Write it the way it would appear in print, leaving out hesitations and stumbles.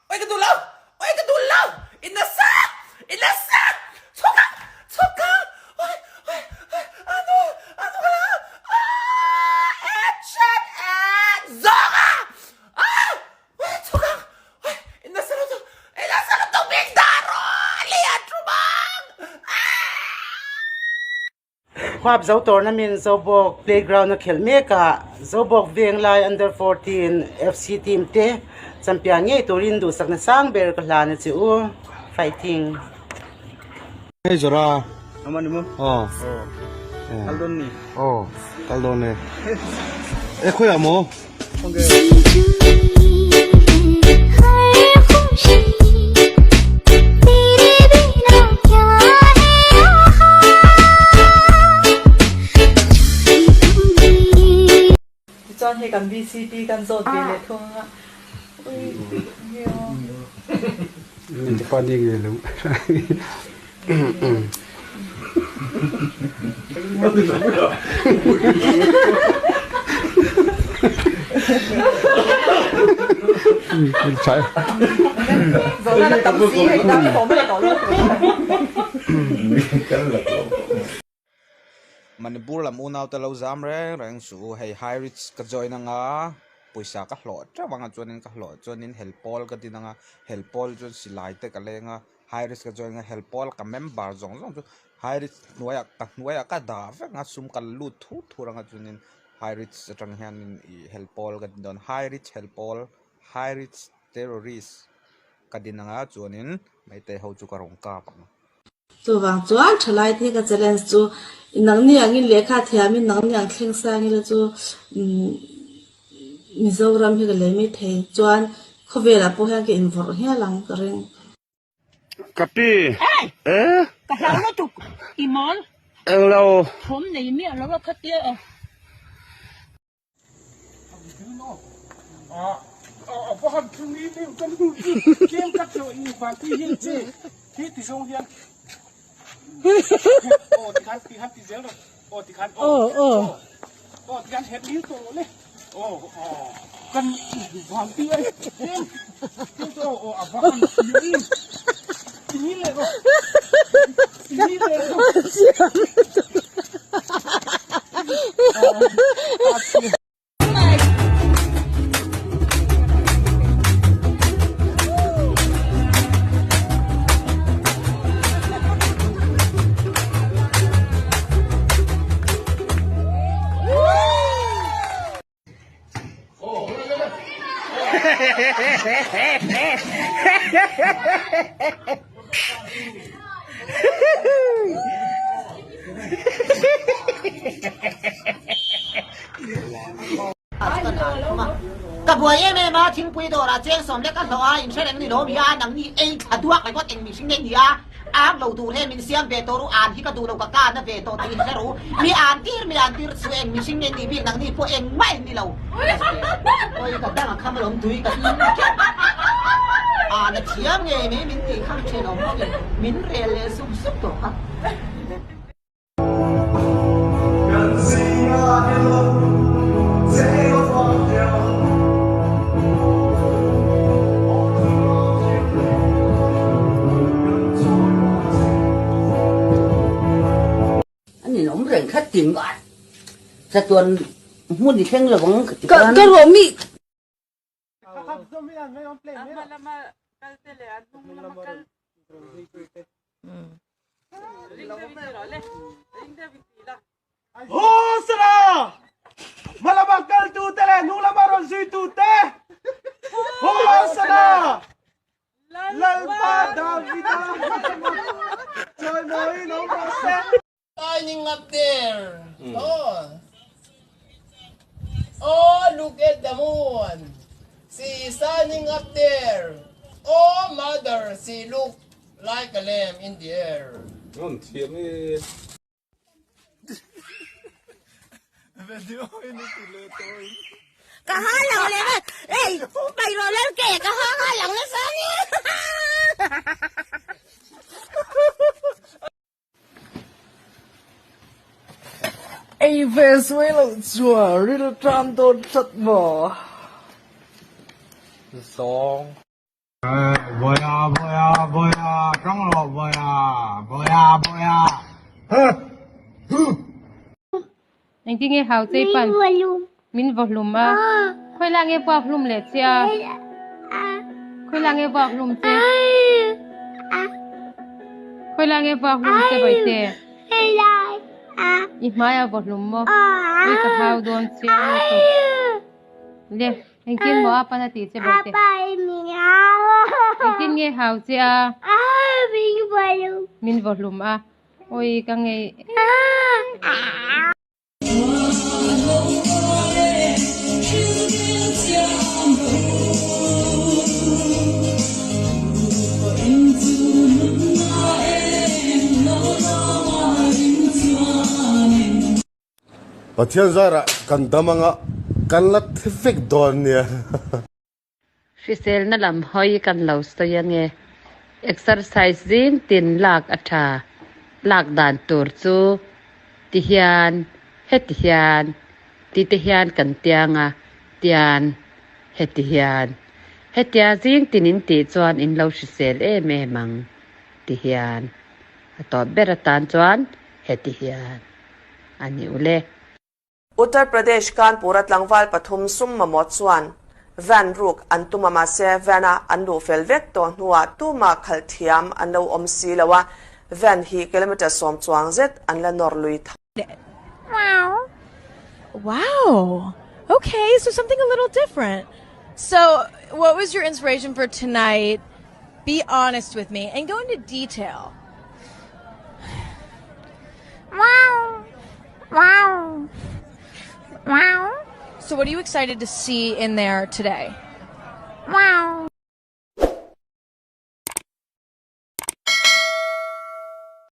Oi ka duh lo! Oi ka duh lo! I nasa! I nasa! Chhuak ang! Chhuak ang! Oi! Oi! Oi! Anu! Anu ka la! Ah! Headshot and zawnga! Ah! Oi! Chhuak ang! Oi! I nasa lutuk! I nasa lutuk! Min dah rawh! Lian Trumang! Ah! Huap zo tournament Zobawk playground a khelh mek a, Zobawk Venglai Under 14 FC team te champion ngei turin duhsakna sang ber ka hlan a che u. Fighting. Hei Zora. Aw. Aw kal dawn e. E khawiah maw? Tichuan hei kan VCP kan zawt ve leh thung a. Ui nge aw. Manipur lam unaute lo zam reng reng suh u, hei high risk ka join anga pawisa ka hlawh teuh anga chuanin ka hlawh chuanin helpawl ka din anga helpawl chuan silai te ka leng a. High risk ka join a helpawl ka member zawng zawng chu high risk hnuaiah ka hnuaiah ka dah vek a sum ka lut thur thur anga chuanin high risk atang hianin ih helpawl ka ti dawn high risk helpawl high risk terrorist ka din anga chuanin meitei ho chu ka rawn kap ang. Chuvang chuan thalai te hi ka challenge chu nangni angin lehkha thiamin nangni ang thleng sang ila chu umm Mizoram hi ka lei mai thei chuan khawvelah pawh hian ka invawrh hial ang ka ring. Ka pi. Hey! Eh? Ka hlau lutuk i mawl. Englo. Thawm nei miah lo a khatia e. Ka buai em em a, thingpui dawrah cheng sawm lek a hlawh a, inhre reng ni lawm hi a, nangni ei thla duak mai pawh eng mihring nge ni a, Ang lo tur he min siam ve tawh ru, an hi ka duh lo ka ka na ve tawh tih in hre ru, mi an tir mi an tir chu eng mihring nge nih bik nang ni pawh eng mah in ni lo. Awi ka dang a kham alawm tui ka in keuh a na thiam ngei mai min tih kham thenawm bawk in min rel leh sup sup tawh kha. An in awm reng kha tin a chatuan hmun i thleng lo ang ka ti khan. Ka ruah mi. Hosana! Hmalama kaltute leh hnunglama rawn zuitute! Hosana! Lalpa Davida chawimawiin awm rawh se! Shining up there. Oh. Oh, look at the moon. She is shining up there. Oh, mother, she look like a lamb in the air. An thiam e. Ka ha lang le ei pai ro lel ke ka ha ha lang le sa ni. Ei ve suai loh chuan rilṭam dawn tlat maw? Zawng. Bawiha bawiha bawiha ṭang rawh bawiha bawiha bawiha huh huh. Engtin nge hau chei pan? Min vaw hlum a. Khawi lah nge vuak hlum leh che a? Khawi lah nge vuak hlum che? Khawi lah nge vuak hlum che Bawihte? I hmai a vaw hlum maw? Ui ka hau dawn chiang lutuk. Le, engtin maw a pan a tih che Bawihte? Engtin nge hau che a? Min vaw hlum a. Ui ka ngei Pathian zarah kan dam anga kan la thi vek dawn nia. Hriselna lam hawi kan lo sawi ange. Exercise zing tin lak a tha. Lak dan tur chu ti hian, heti hian, ti te hian kan tiang a, tian, heti hian. Hetia zing tin in tih chuan in lo hrisel em em ang, ti hian. A tawp ber atan chuan heti hian a ni ule. Uttar Pradesh Kanpur-a tlangval pathum sum mamawh chuan van ruk an tum a mahse van-a an luh fel vek tawh hnuah tumah khalh thiam an lo awm si lo a, van hi kilometre sawm chuang zet an la nawr lui tho. Wow. Wow. Okay, so something a little different. So, what was your inspiration for tonight? Be honest with me and go into detail. Wow. Wow. Wow. So, what are you excited to see in there today? Wow.